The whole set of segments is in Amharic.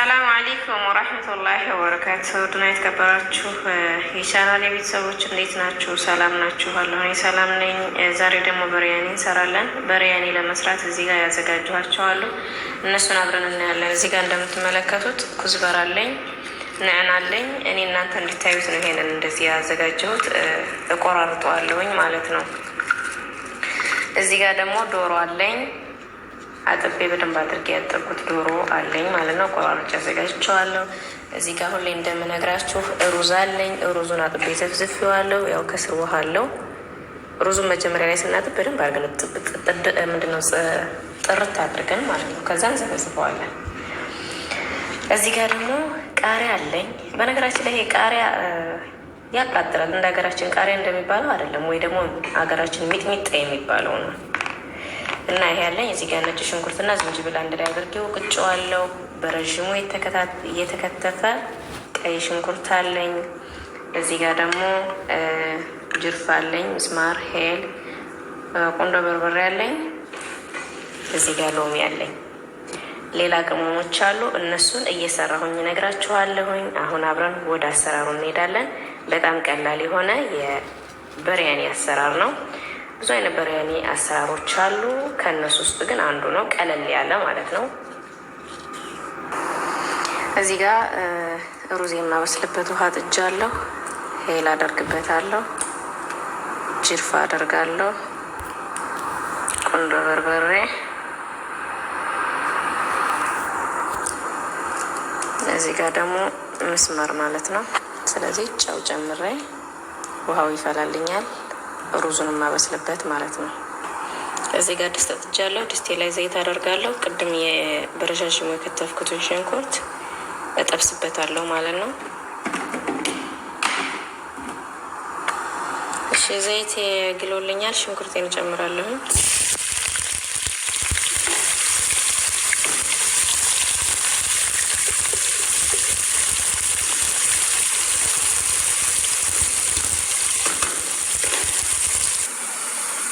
السلام عليكم ورحمة الله وبركاته። ድና የተከበራችሁ የቻናል የቤተሰቦች እንዴት ናችሁ? ሰላም ናችሁ? አለሁ እኔ ሰላም ነኝ። ዛሬ ደግሞ በሪያኒ እንሰራለን። በሪያኒ ለመስራት እዚህ ጋር ያዘጋጅኋቸዋለሁ። እነሱን አብረን እናያለን። እዚህ ጋር እንደምትመለከቱት كزبرة አለኝ፣ نعناع አለኝ። እኔ እናንተ እንድታዩት ነው ይሄንን እንደዚህ ያዘጋጀሁት። እቆራርጠዋለሁኝ ማለት ነው። እዚህ ጋር ደግሞ ዶሮ አለኝ፣ አጥቤ በደንብ አድርጌ ያጠብኩት ዶሮ አለኝ ማለት ነው። ቆራርጬ አዘጋጅቼዋለሁ። እዚህ ጋር ሁሌ እንደምነግራችሁ ሩዝ አለኝ። ሩዙን አጥቤ ዘፍዝፌዋለሁ። ያው ከስር ውሃ አለው። ሩዙን መጀመሪያ ላይ ስናጥብ በደንብ አድርገን ምንድነው ጥርት አድርገን ማለት ነው። ከዛ እንዘፈዝፈዋለን። እዚህ ጋር ደግሞ ቃሪያ አለኝ። በነገራችን ላይ ይሄ ቃሪያ ያቃጥላል። እንደ ሀገራችን ቃሪያ እንደሚባለው አይደለም፣ ወይ ደግሞ ሀገራችን ሚጥሚጣ የሚባለው ነው። እና ይሄ ያለኝ እዚህ ጋር ነጭ ሽንኩርትና ዝንጅብል አንድ ላይ አድርጌው ቅጬዋለሁ። በረዥሙ እየተከተፈ ቀይ ሽንኩርት አለኝ። እዚህ ጋር ደግሞ ጅርፍ አለኝ፣ ምስማር፣ ሄል፣ ቁንዶ በርበሬ አለኝ። እዚህ ጋር ሎሚ አለኝ። ሌላ ቅመሞች አሉ። እነሱን እየሰራሁኝ እነግራችኋለሁኝ። አሁን አብረን ወደ አሰራሩ እንሄዳለን። በጣም ቀላል የሆነ የበሪያኒ አሰራር ነው። ብዙ አይነት በሪያኒ አሰራሮች አሉ። ከእነሱ ውስጥ ግን አንዱ ነው፣ ቀለል ያለ ማለት ነው። እዚህ ጋር ሩዝ የማበስልበት ውሃ ጥጃለሁ። ሄል አደርግበታለሁ፣ ጅርፋ አደርጋለሁ፣ ቁንዶ በርበሬ፣ እዚህ ጋር ደግሞ ምስማር ማለት ነው። ስለዚህ ጨው ጨምሬ ውሃው ይፈላልኛል። ሩዙን የማበስልበት ማለት ነው። እዚህ ጋር ድስት አጥጃለሁ። ድስቴ ላይ ዘይት አደርጋለሁ። ቅድም በረዣዥሙ የከተፍኩትን ሽንኩርት እጠብስበታለሁ ማለት ነው። እሺ ዘይት ግሎልኛል። ሽንኩርቴን እጨምራለሁ።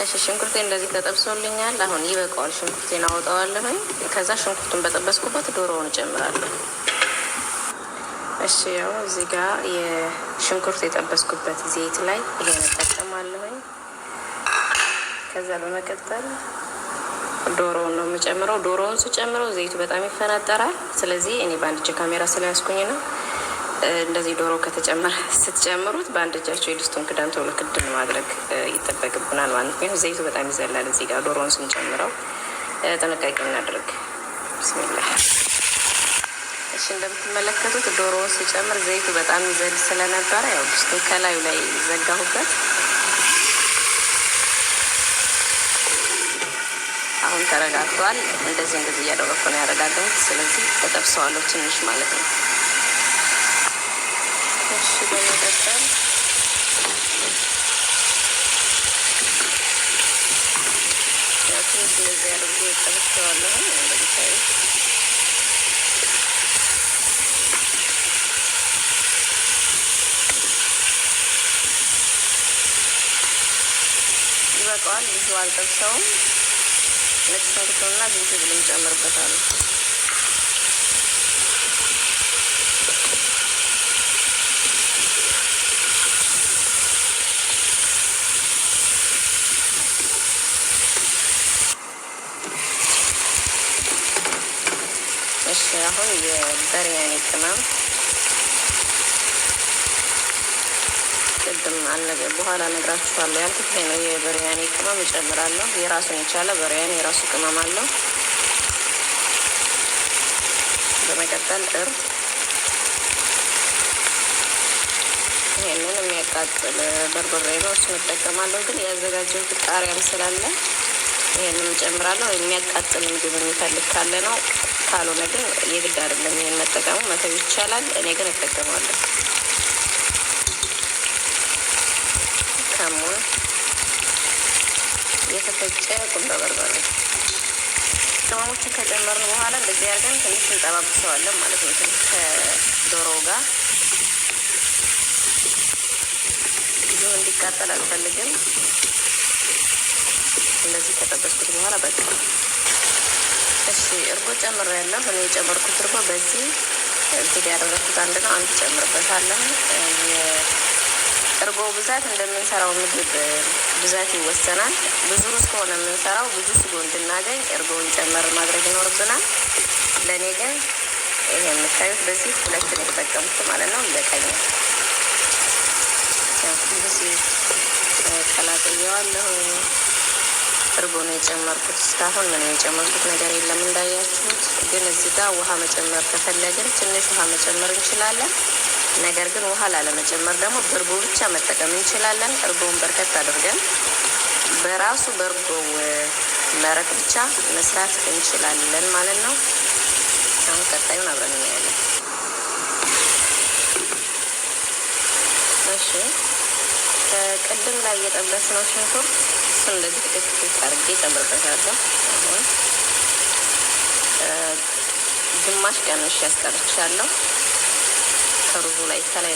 እሺ ሽንኩርቴ እንደዚህ ተጠብሶልኛል። አሁን ይበቃዋል። ሽንኩርቴን አወጣዋለሁኝ። ከዛ ሽንኩርቱን በጠበስኩበት ዶሮውን እጨምራለሁ። እሺ ያው እዚህ ጋር የሽንኩርት የጠበስኩበት ዘይት ላይ ይሄን እጠቀማለሁኝ። ከዛ በመቀጠል ዶሮውን ነው የምጨምረው። ዶሮውን ስጨምረው ዘይቱ በጣም ይፈናጠራል። ስለዚህ እኔ በአንድ እጄ ካሜራ ስለያዝኩኝ ነው። እንደዚህ ዶሮ ከተጨመረ ስትጨምሩት በአንድ እጃቸው የድስቱን ክዳን ቶሎ ክድን ማድረግ ይጠበቅብናል ማለት ነው። ዘይቱ በጣም ይዘላል። እዚህ ጋር ዶሮውን ስንጨምረው ጥንቃቄ እናድርግ። ብስሚላህ። እሺ እንደምትመለከቱት ዶሮውን ስጨምር ዘይቱ በጣም ይዘል ስለነበረ ያው ድስቱን ከላዩ ላይ ዘጋሁበት። አሁን ተረጋግቷል። እንደዚህ እንደዚህ እያደረኩ ነው ያረጋጋሁት። ስለዚህ እጠብሰዋለሁ ትንሽ ማለት ነው። እሺ በመቀጠል ያው ትንሽ እንደዚህ አድርጌ ጠብሼዋለሁ። እንደምታዩት ይበቃዋል። ብዙ አልጠብሰውም። ነጭ ሽንኩርቱንና ዝንጅብሉን ጨምርበታለሁ። እሺ አሁን የበሪያኒ ቅመም ቅድም በኋላ እነግራችኋለሁ ያልኩት ይሄ ነው። የበሪያኒ ቅመም እጨምራለሁ። የራሱን የቻለ በሪያኒ የራሱ ቅመም አለው። በመቀጠል እርድ፣ ይሄንን የሚያቃጥል በርበሬ ነው፣ እሱን እጠቀማለሁ። ግን ያዘጋጀሁት ቃሪያም ስላለ ይሄንን እጨምራለሁ። የሚያቃጥል ምግብ የሚፈልግ ካለ ነው። ካልሆነ ግን የግድ አይደለም ይሄን መጠቀሙ፣ መተው ይቻላል። እኔ ግን እጠቀማለሁ። ከሙን፣ የተፈጨ ቁንዶ በርበሬ፣ ቅመሞችን ከጨመርን በኋላ እንደዚህ አድርገን ትንሽ እንጠባብሰዋለን ማለት ነው። ትንሽ ከዶሮ ጋር ብዙ እንዲቃጠል አልፈልግም። እንደዚህ ከጠበስኩት በኋላ በቃ። እሺ እርጎ ጨምሬያለሁ። እኔ የጨመርኩት እርጎ በዚህ እዚህ ጋር ያደረኩት አንድ ነው። አንድ ጨምርበታለሁ። እርጎ ብዛት እንደምንሰራው ምግብ ብዛት ይወሰናል። ብዙ ሩዝ ከሆነ የምንሰራው ብዙ ስጎ እንድናገኝ እርጎውን ጨመር ማድረግ ይኖርብናል። ለእኔ ግን ይሄ የምታዩት በዚህ ሁለት ነው የተጠቀምኩት ማለት ነው። ይበቃኛል። እንደዚህ ቀላቅየዋለሁ። እርጎ ነው የጨመርኩት። እስካሁን ምንም የጨመርኩት ነገር የለም እንዳያችሁት። ግን እዚህ ጋር ውሃ መጨመር ከፈለግን ትንሽ ውሃ መጨመር እንችላለን። ነገር ግን ውሃ ላለመጨመር ደግሞ በእርጎ ብቻ መጠቀም እንችላለን። እርጎውን በርከት አድርገን በራሱ በእርጎ መረቅ ብቻ መስራት እንችላለን ማለት ነው። አሁን ቀጣዩን አብረን እናያለን። እሺ ቅድም ላይ የጠበስነው ሽንኩርት እሱን እንደዚህ ጥቅጥቅ አድርጌ ጨምርበታለሁ። አሁን ግማሽ ቀንሽ ያስቀርቻለሁ ከሩዙ ላይ ከላይ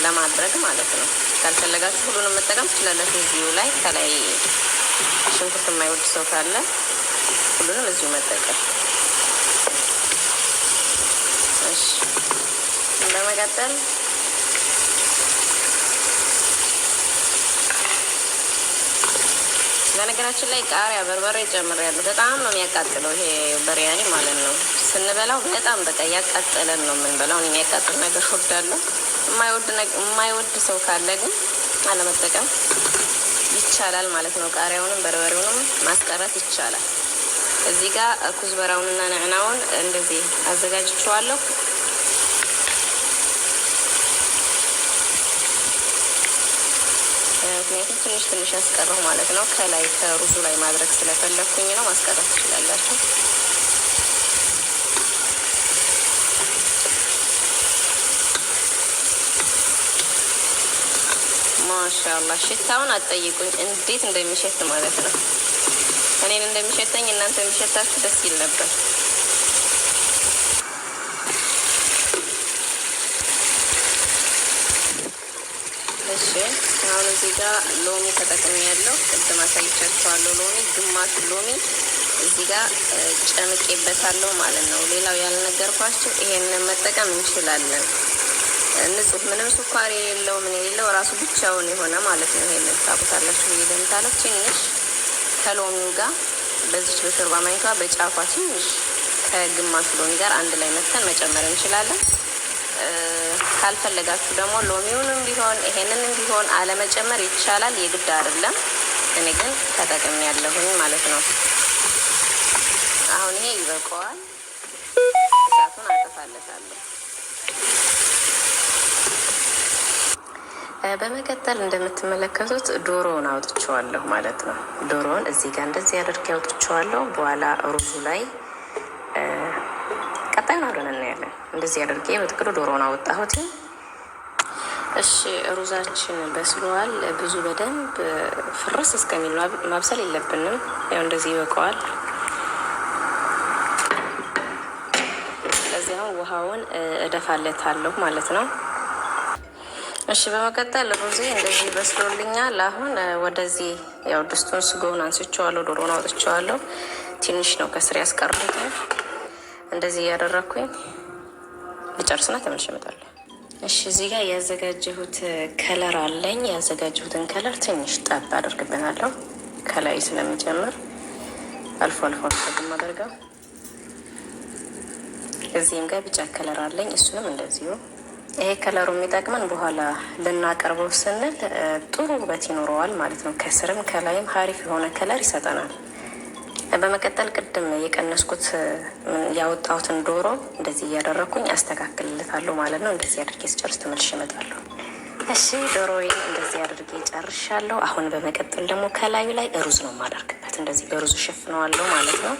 ለማድረግ ማለት ነው። ካልፈለጋችሁ ሁሉንም መጠቀም ትችላላችሁ። እዚሁ ላይ ከላይ ሽንኩርት የማይወድ ሰው ካለ ሁሉንም እዚሁ መጠቀም። እሺ በመቀጠል በነገራችን ላይ ቃሪያ፣ በርበሬ ጨምሬያለሁ። በጣም ነው የሚያቃጥለው ይሄ በሪያኒ ማለት ነው። ስንበላው በጣም በቃ እያቃጠለን ነው የምንበላው። እኔ የሚያቃጥል ነገር እወዳለሁ። የማይወድ ሰው ካለ ግን አለመጠቀም ይቻላል ማለት ነው። ቃሪያውንም በርበሬውንም ማስቀረት ይቻላል። እዚህ ጋር ኩዝበራውንና ነዕናውን እንደዚህ አዘጋጅቼዋለሁ። ምክንያቱም ትንሽ ትንሽ ያስቀረው ማለት ነው። ከላይ ከሩዙ ላይ ማድረግ ስለፈለኩኝ ነው። ማስቀረት ትችላላችሁ። ማሻአላህ ሽታውን አትጠይቁኝ እንዴት እንደሚሸት ማለት ነው። እኔን እንደሚሸተኝ እናንተ የሚሸታችሁ ደስ ይል ነበር። እሺ አሁን እዚህ ጋር ሎሚ ተጠቅሜ ያለው ቅድም አሳይቻችኋለሁ። ሎሚ ግማሽ ሎሚ እዚህ ጋር ጨምቄበታለሁ ማለት ነው። ሌላው ያልነገርኳችሁ ይሄንን መጠቀም እንችላለን። ንጹህ ምንም ስኳር የሌለው ምን የሌለው ራሱ ብቻውን የሆነ ማለት ነው። ይሄንን ታውቁታላችሁ ብዬ ገምታለሁ። ትንሽ ከሎሚው ጋር በዚች በሾርባ ማንኪያ በጫፏ ትንሽ ከግማሹ ሎሚ ጋር አንድ ላይ መተን መጨመር እንችላለን። ካልፈለጋችሁ ደግሞ ሎሚውንም ቢሆን ይሄንንም ቢሆን አለመጨመር ይቻላል፣ የግድ አይደለም። እኔ ግን ተጠቅሜ ያለሁኝ ማለት ነው። አሁን ይሄ ይበቃዋል። እሳቱን አጠፋለታለሁ። በመቀጠል እንደምትመለከቱት ዶሮውን አውጥቼዋለሁ ማለት ነው። ዶሮውን እዚህ ጋር እንደዚህ አድርጌ አውጥቼዋለሁ። በኋላ ሩዙ ላይ ቀጣዩን አብረን እናያለን። እንደዚህ አድርጌ በጥቅሉ ዶሮውን አወጣሁት። እሺ ሩዛችን በስሏል። ብዙ በደንብ ፍርስ እስከሚል ማብሰል የለብንም። ያው እንደዚህ ይበቃዋል። ስለዚህ አሁን ውሃውን እደፋለታለሁ ማለት ነው። እሺ በመቀጠል ሩዜ እንደዚህ በስሎልኛል። አሁን ወደዚህ ያው ድስቱን ስጎውን አንስቼዋለሁ፣ ዶሮውን አውጥቼዋለሁ። ትንሽ ነው ከስር ያስቀሩት። እንደዚህ እያደረግኩኝ ልጨርስና ተመልሼ እመጣለሁ። እሺ እዚህ ጋር ያዘጋጀሁት color አለኝ። ያዘጋጀሁትን color ትንሽ ጠብ አደርግበታለሁ ከላይ ስለሚጨምር አልፎ አልፎ አደርገው። እዚህም ጋር ቢጫ color አለኝ፣ እሱንም እንደዚሁ። ይሄ color ኡ የሚጠቅመን በኋላ ልናቀርበው ስንል ጥሩ ውበት ይኖረዋል ማለት ነው። ከስርም ከላይም ሀሪፍ የሆነ color ይሰጠናል። በመቀጠል ቅድም የቀነስኩት ያወጣሁትን ዶሮ እንደዚህ እያደረግኩኝ አስተካክልለታለሁ ማለት ነው። እንደዚህ አድርጌ ስጨርስ ተመልሼ እመጣለሁ። እሺ ዶሮዬን እንደዚህ አድርጌ ጨርሻለሁ። አሁን በመቀጠል ደግሞ ከላዩ ላይ ሩዝ ነው የማደርግበት። እንደዚህ በሩዝ ሸፍነዋለሁ ማለት ነው።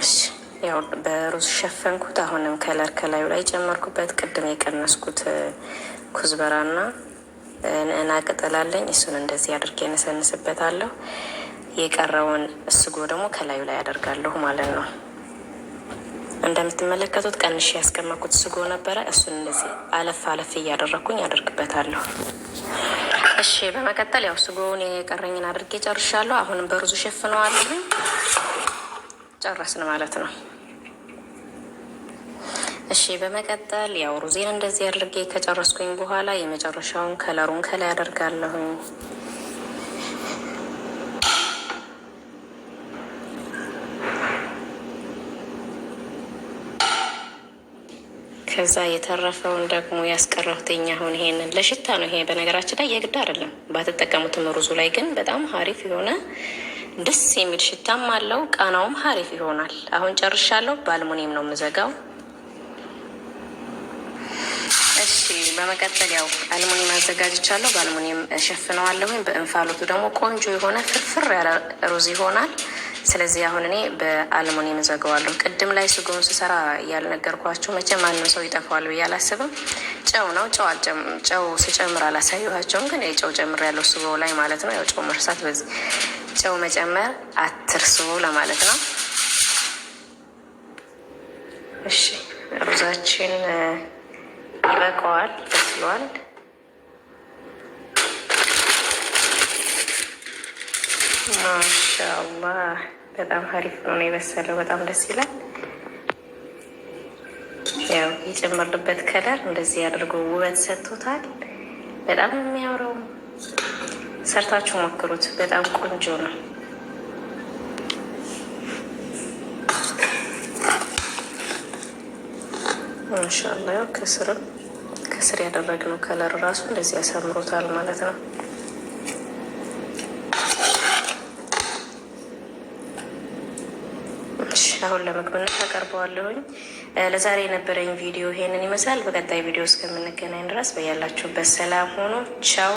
እሺ ያው በሩዝ ሸፈንኩት። አሁንም color ከላዩ ላይ ጨመርኩበት። ቅድም የቀነስኩት كزبرة ና እና ቅጠል አለኝ። እሱን እንደዚህ አድርጌ እነሰንስበታለሁ። የቀረውን ስጎ ደግሞ ከላዩ ላይ አደርጋለሁ ማለት ነው። እንደምትመለከቱት ቀንሼ ያስቀመጥኩት ስጎ ነበረ። እሱን እንደዚህ አለፍ አለፍ እያደረግኩኝ አደርግበታለሁ። እሺ በመቀጠል ያው ስጎውን የቀረኝን አድርጌ ጨርሻለሁ። አሁንም በሩዙ ሸፍነዋለሁ። ጨረስን ማለት ነው። እሺ በመቀጠል ያው ሩዜን እንደዚህ አድርጌ ከጨረስኩኝ በኋላ የመጨረሻውን color ኡን ከላይ አደርጋለሁኝ። ከዛ የተረፈውን ደግሞ ያስቀረሁትኝ አሁን ይሄንን ለሽታ ነው። ይሄ በነገራችን ላይ የግድ አይደለም ባትጠቀሙትም፣ ሩዙ ላይ ግን በጣም ሀሪፍ የሆነ ደስ የሚል ሽታም አለው፣ ቃናውም ሀሪፍ ይሆናል። አሁን ጨርሻለሁ። በአልሙኒየም ነው የምዘጋው። እሺ በመቀጠል ያው አልሙኒየም አዘጋጅቻለሁ። በአልሙኒየም እሸፍነዋለሁኝ። በእንፋሎቱ ደግሞ ቆንጆ የሆነ ፍርፍር ያለ ሩዝ ይሆናል። ስለዚህ አሁን እኔ በአልሙኒየም እዘጋዋለሁ። ቅድም ላይ ስጎውን ስሰራ ያልነገርኳቸው መቼም ማንም ሰው ይጠፋዋል ብዬ አላስብም። ጨው ነው። ጨው ስጨምር አላሳየኋቸውም፣ ግን ጨው ጨምር ያለው ስጎው ላይ ማለት ነው። ያው ጨው መርሳት፣ በዚህ ጨው መጨመር አትርሱ ለማለት ነው። እሺ ሩዛችን ይበቃዋል፣ በስሏል። ማሻአላህ በጣም ሀሪፍ ነው የበሰለው። በጣም ደስ ይላል። ያው የጨመርንበት color እንደዚህ አድርጎ ውበት ሰጥቶታል። በጣም የሚያምረው ሰርታችሁ ሞክሩት። በጣም ቆንጆ ነው። ማሻአላህ ያው ከስርም ከስር ያደረግነው color ራሱ እንደዚህ ያሳምሮታል ማለት ነው። አሁን ለምግብነት አቀርበዋለሁኝ። ለዛሬ የነበረኝ ቪዲዮ ይሄንን ይመስላል። በቀጣይ ቪዲዮ እስከምንገናኝ ድረስ በያላችሁበት ሰላም ሆኖ ቻው።